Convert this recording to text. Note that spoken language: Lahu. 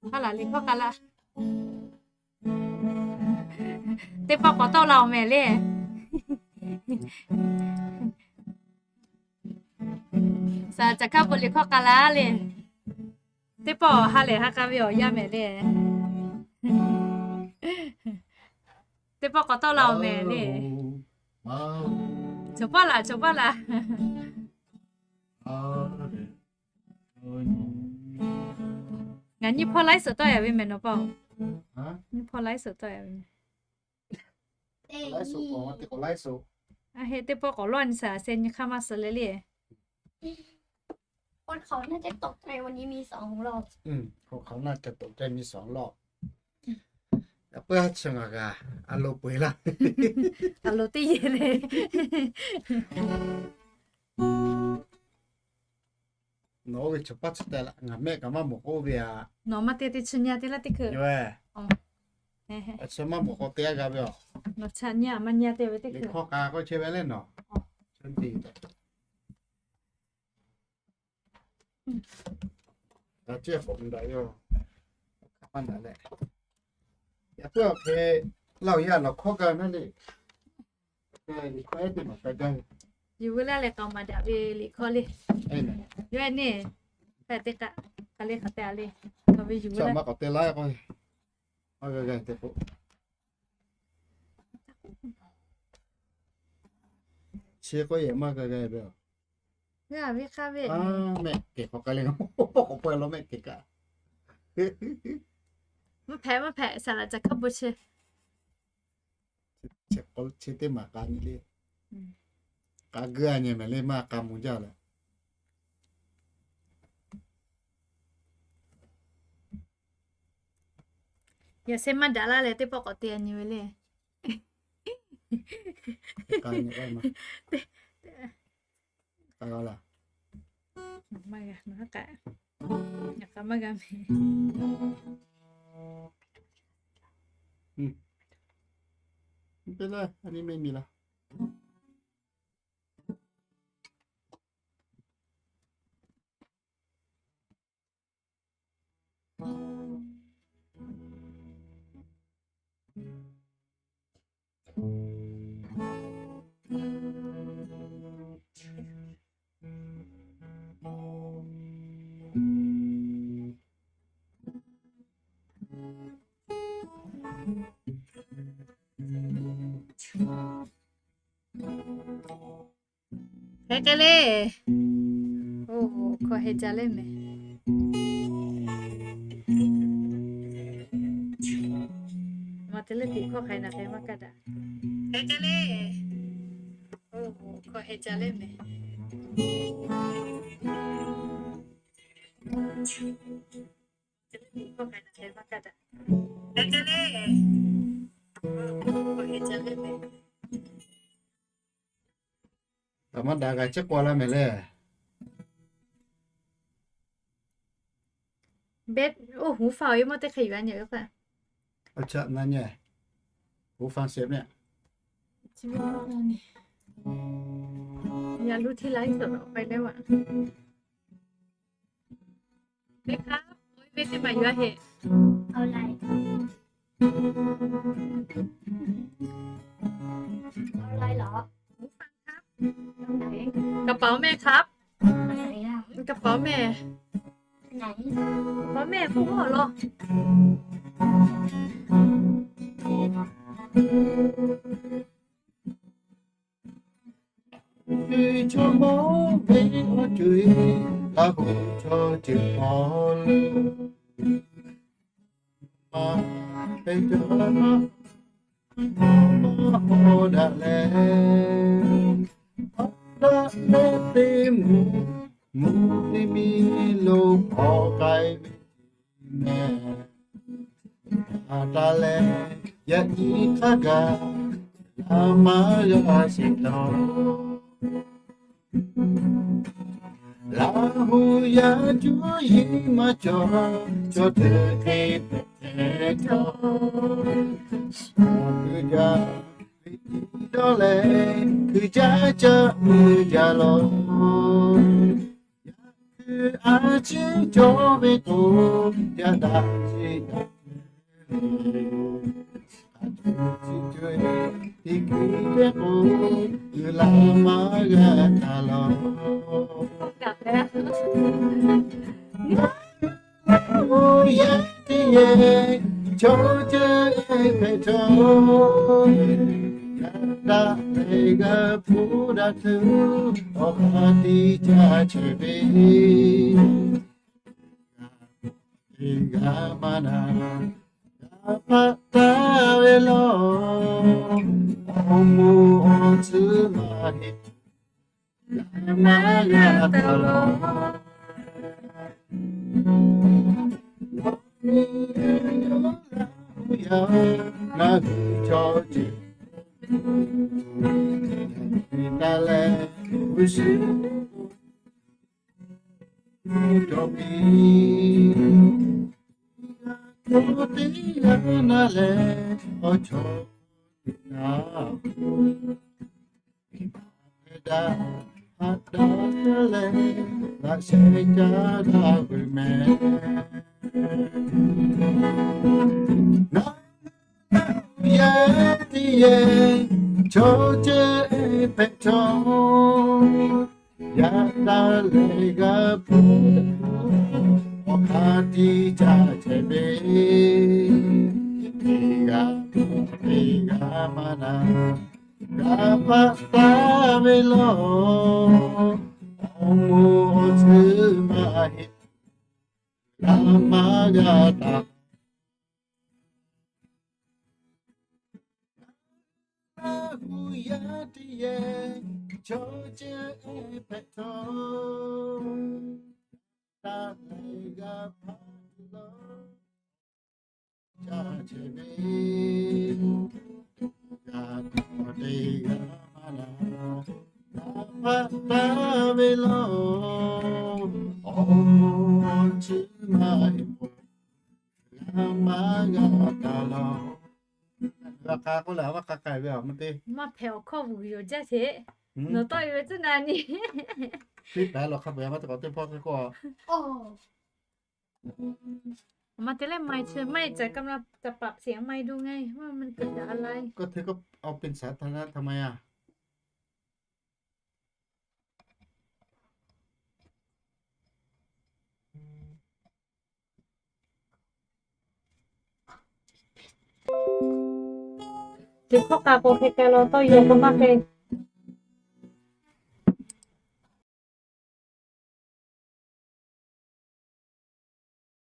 Hk'a laˬ liꞈ hkawˇ k'a laˇ. Teˇ pawˆ k'awꞈ tawˆ la-oˬ mehˍ le. Saˍ laꞈ caˬ hkaˇ bon liꞈ hkawˇ k'a laˇ le. Teˇ pawˆ ha lehˬ ha k'a ve awˬ yanˇ mehˍ le. Teˇ pawˆ k'awꞈ tawˆ la-oˬ mehˍ le. Cawˬ paˇ laˬ, cawˬ paˇ laˬ. Ngaˬ nyiˇ hpawˇ ไลฟ์สด tawˆ yaꞈ ve mehˍ nawˬ pa-oˬ. Nyiˇ hpawˇ ไลฟ์สด tawˆ yaꞈ ve mehˍ. Aˬ heˆ, teˇ pawˆ k'awꞈ lawˇ nyi saˍ laꞈ sheh nyi hk'aˇ maˇ suh le le. Yaꞈ puiˉ chi ngaˬ g'a a lo peu-eˬ laˇ. A lo teˇ yehˬ le. Nawˬ oˇ ve chaw paˇ chi tehꞈ laꞈ ngaˬ mehˆ kaꞈ maˇ mawˬ k'oˆ ve aꞈ. Nawˬ maˇ te te chi nyi te laˇ teˇ hkui. Yoˬ-e. Chi maˇ mawˬ k'o te-a g'a ve aˬ. Nawˬ chaꞈ nyi-a maˇ nyi te ve teˇ hkui. Liꞈ hkawˇ k'a k'oˆ chehˇ ve le nawˬ. G'a cehˇ k'awꞈ mvuh daꞈ yoˬ. Maˇ daꞈ leh, yaꞈ puiˉ awˬ hk'e laˇ-oˬ yaˇ lawˬ hkawˇ gaˇ naˉ le. Liꞈ hkawˇ ehˉ teˇ maˬ k'a gaˇ ve. Yuˬ ve laˇ leh k'aoˍ maˍ daꞈ ve liꞈ hkawˇ le. Yawˇ-e neˇ, hk'e te k'aꞈ, hk'aˬ le hk'aˬ te-a le. K'aw ve yuˬ ve laˇ. Maˇ k'awꞈ te laˇ k'o, maˇ g'a g'a te k'o. Chi k'oˆ yehˬ maˇ g'a g'a ve aˬ. G'a ve hk'a ve, mehˆ kehˬ hk'awꞈ k'ai le, k'awꞈ pawehˇ law mehˆ kehˬ kaꞈ. Maˇ hpehꞈ, maˇ hpehꞈ, saˍ laꞈ caˬ hkaˇ bon chi. Chi teˇ maˬ k'a nyi le. K'a geuˆ-a nyi mehˍ le, maˇ k'a mvuh jaˇ leh. Yaꞈ sheh maˇ daꞈ laˇ leh teˇ pawˆ k'awꞈ te-a nyi ve le. Maˇ g'a, maˇ g'a mehˍ. Hk'e hk'e le. Oˇ, hkawˇ heh jaˇ le mehˍ. Ma te le tiꞈ hkawˇ hk'ai naˬ hk'e maˇ kaˇ daꞈ. Hk'e hk'e le. Oˇ, hkawˇ heh jaˇ le mehˍ. Hk'e hk'e le. Oˇ, hkawˇ heh jaˇ le mehˍ. Taꞈ maˇ daꞈ g'a chehˇ k'aw laˇ mehˍ le. Be, oˇ, หูฟัง awˬ e mawˇ teˇ hk'e yuˬ-a nyi ve k'o. Aˬ chaꞈ na nyi. หูฟัง sehꞈ mehˆ. Yaꞈ lu hteˇ la iˉ tawꞈ k'ai leh vaꞈ. Teˇ hk'aˇ, awˬ e ve teˇ maˬ yuˬ-a heꞈ. Kaˍ paˍ mehˆ hk'aˇ. Kaˍ paˍ mehˆ. Kaˍ paˍ mehˆ k'oˆ hawˇ law. Chaw mawˇ ve awˬ ceuˬ, Laˇ huˍ chaw ceuˬ hk'aw lo maˇ te jaˇ maˇ maˇ k'awꞈ daꞈ leh, a daꞈ leh teˇ mvuhˇ mvuhˇ miˬ miˬ lo k'awꞈ k'ai ve mehˍ. A taˇ leh yaꞈ nyi hk'aˇ gaˬ, a maˇ g'a sheˍ taw. Laˇ huˍ yaˇ juˇ yiˇ maˇ cawˬ, chaw hteˇ hk'e hpehꞈ htehˇ htawˇ, suh kuiˬ jaˇ ve tiˉ dawˇ leh, kuiˬ jaˇ caˇ kuiˬ jaˇ law. Yaꞈ hk'e a ciˉ cawˬ ve k'o, yaꞈ daꞈ ciˉ daꞈ ve, a ciˉ ciˉ cawˬ ve, teˇ kuiˬ teˇ k'o, uiˍ la maˇ g'a taˍ lawˬ. Oˇ yaˇ teˇ yehˬ, chaw ceuˬ hpehꞈ htawˇ, yaꞈ daꞈ leh g'a hpuˇ daꞈ tuˬ, awˬ hk'aˇ tiˉ caˇ chehˇ ve, g'a teˇ g'aˇ maˇ na, g'a hpaˆ taˍ ve lawˬ. Awˬ moˍ awˬ tcuhˉ maˇ heˆ, g'a maˇ g'a taˍ lawˬ. Ngaˬ hui chaw ceuˬ taˍ leh, g'uˇ suhˍ cawˬ piˇ. Teˇ g'aˇ na leh, awˬ chawˇ teˇ g'aˇ hpehꞈ daꞈ, haꞈ daꞈ leh, laꞈ sheh caˇ daꞈ ve mehˍ. Ngaˬ yaˇ teˇ yehˬ, chaw ceuˬ hpehꞈ htawˇ, yaꞈ daꞈ leh g'a hpuˇ daꞈ, awˬ hk'aˇ tiˉ caˇ chehˇ ve, teˇ g'aˇ teˇ g'aˇ maˇ na, g'a hpaˆ taˍ ve lawˬ. Awˬ moˍ awˬ tcuhˉ maˇ heˆ, g'a maˇ g'a taˍ. Ngaˬ hui yaˇ teˇ yehˬ, chaw ceuˬ hpehꞈ htawˇ, daꞈ leh g'a hpaˆ lawˬ, caˇ chehˇ ve, g'a hpaˆ teˇ g'aˇ maˇ na, g'a hpaˆ taˍ ve lawˬ. Awˬ moˍ awˬ tcuhˉ maˇ heˆ, g'a maˇ g'a taˍ lawˬ. G'a k'a k'oˆ leh, a maˇ k'a k'ai ve a ma te. Maˇ hpehꞈ awˬ hkawˇ vuiˬ yoˬ jaˇ sheˍ. Nawˬ tawˆ e ve tcuhˉ na nyi. Teˇ hpaˍ lo hk'a peu-eˬ maˇ te k'awꞈ teˇ hpawˇ hk'e k'o. A ma te leh ไมค์ chi ไมค์ ca camera ca paˍ sheˍ ไมค์ ดูไง ว่ามันเกิดจากอะไร ก็เธอก็เอาเป็นสาธารณะทำไมอ่ะ Teˇ hkawˇ k'a k'o hk'e k'ai law tawˇ yaw k'o maˇ hk'e.